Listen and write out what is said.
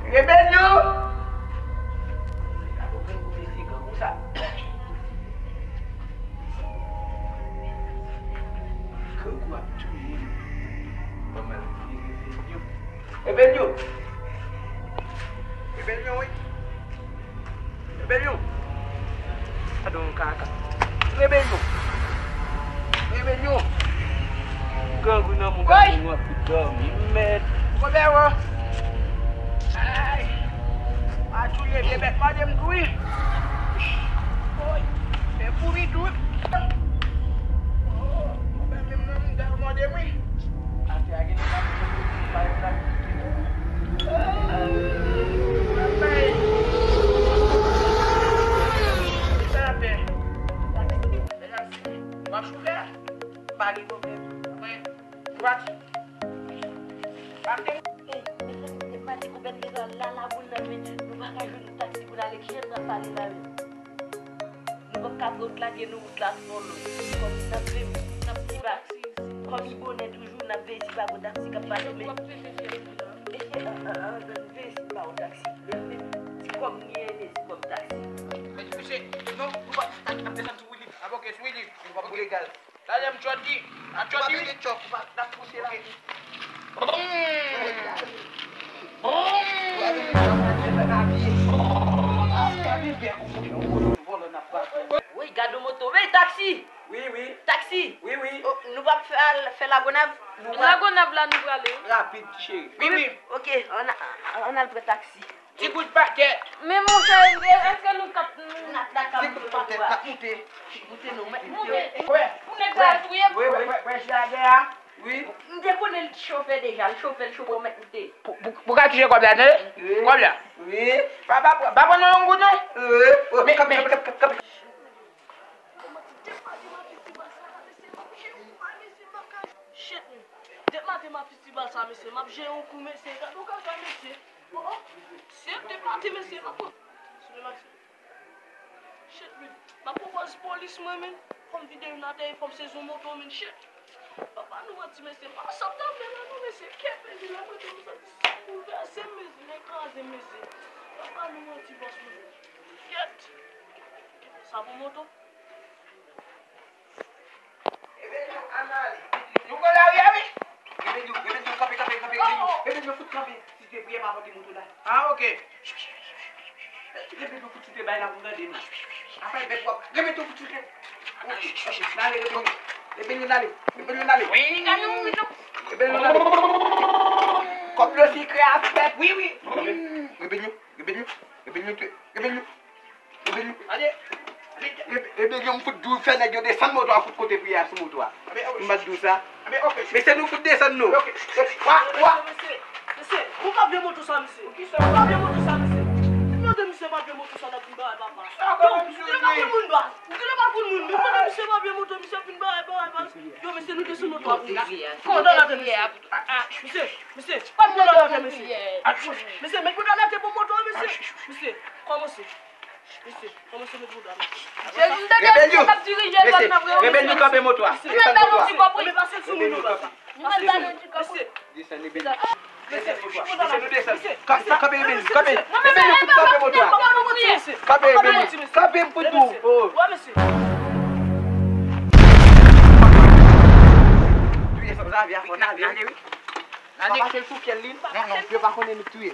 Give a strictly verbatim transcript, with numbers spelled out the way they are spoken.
Rebelyon! Gade grangou, mesye, grangou sa. Grangou ap touye m. Ban m al vire rebelyon. Rebelyon! Rebelyon, wi! Rebelyon! Gadon kaka. Rebelyon! Rebelyon! Grangou nan mouda moun, w ap fout dòmi, mèd. Konbyen w? Ay! A touye vye bèt mòde m tou wi. Oy! Fè kouri tou. Oh, konbyen menm nan mouda mòde m wi. Atè a gen de bagay, bagay, bagay. Sa fè. Mesye, w ap chofe a? Pa gen pwoblèm. Mwen, dwat. Pa gen. Ey, mesye, m pa di Gouvènman la, la boul nan men, nou pa ka jwenn taksi pou n ale, kijan n ap pale la menm? Nou p ap ka pran wout la, gen nou wout la sou yon lòt. Kòm n ap vin, n ap di ba, kòm li bonè toujou, n ap veye si pa gon taksi k ap pase, men. Mesye, an, an, an, veye si pa yon taksi. Men, men, ti kòb m genyen, men ti kòb taksi. Men, mesye, non, nou pa, n ap desann sou Willy. Ap oke, sou Willy. Nou pa pou legal. Talè m tchòdi. N ap tchòdi, wi. Tchòk, ou pa, n ap pouse la. Oke. Boum! Boum! Wi, gade moto. Wi, taksi! Wi, wi. Taksi! Wi, wi. Oh, nou p ap fè, fè Lagonav? Nou pral Lagonav la nou prale. Rapid, cheri. Wi, wi. Oke, ann a-, ann al pran taksi. Ti bout pakèt. Men monchè, èske nou kap, n ap la kap Ti bout pakèt, n ap moute. Moute non, mèt moute. Wè. Pou nèg sa touye m. Wè, wè, wè, wè, jade a. Wi. M te konnen l chofè deja, l chofè, l chofè, w mèt moute. Pou, pou, pou ka touche kòb la, tande? Wi. Kòb la. Wi. Pa, pa, pa pran nan yon goud, non. Wi. Men, men, men. Shit, man. Depi maten m ap fè ti bal sa, mesye. M ap jere yon kou, mesye. Gade yon kaka, mesye. Oh, oh. Se depi maten, mesye. M ap pran. Sou le maten. Shit, man. M ap pran pòz polis, mwen, men. Fò m vide youn atè, fò m sezi yon moto, men. Shit. Papa, nou manti, mesye. M pa sot nan men la, non, mesye. Kè pèdi la, mwen, m santi boulvèse m, mesye. Men kraze m, mesye. Papa, nou manti, bòs, mwen. Kèt. Sa pou moto. Ebyen, ann ale. Nou pran lari a, wi. Rebelyon, rebelyon, kanpe, kanpe, kanpe, rebelyon. Rebelyon, fout kanpe. Si te priyè, pa pote moto la. Ah, oke. Rebelyon, fout site bay la pou gade nou. Afè bèt w ap. Rebelyon, fout site. N ale, rebelyon. Rebelyon, n ale. Rebelyon, n ale. Wi, gade nou, wi, nou. Rebelyon, n ale. Kòb dlo sikrè a fèt, wi, wi. Rebelyon, rebelyon, rebelyon, rebelyon. Rebelyon. Rebelyon, m fout di w fè nèg yo desann moto a, fout kote priyè a sou moto a. M pa t di w sa. Mesye, nou fout desann nou. Wa, wa. Mesye, mesye, ou pa vle moto sa, mesye. Ou pa vle moto sa, mesye. Mande misye pa vle moto sa, n ap vin bagay papa. Yo, misye pa vle moun ba. Ou genlè pa konn moun, men mande misye pa vle moto, misye vin bagay, bagay, bagay. Yo, mesye, nou desann moto a. Kòmandan la, mesye. Mesye, mesye, pa pran nan atè, mesye. Mesye, met kòd nan atè pou moto a, mesye. Mesye, kòmanse. Mesye, kòmanse met kòd la, mesye. Jezi, m te di w, misye k ap dirije zòn nan, frè. Rebelyon, kanpe moto a. Desann moto a. Ou met balon ti kòb, wi. Ou met pase sou moun yo, papa. Ou met balon ti kòb, wi. Desann, rebelyon. Desann moto a. Mesye, nou desann. Kanpe, kanpe, rebelyon, kanpe. Rebelyon, fout kanpe moto a. Kanpe, rebelyon. Kanpe, m fout di w. Touye sa, Zavye a fò, n ale, wi. N ale. Pa pase l sou kyèl li. Non, non. Yo pa konnen nou k touye.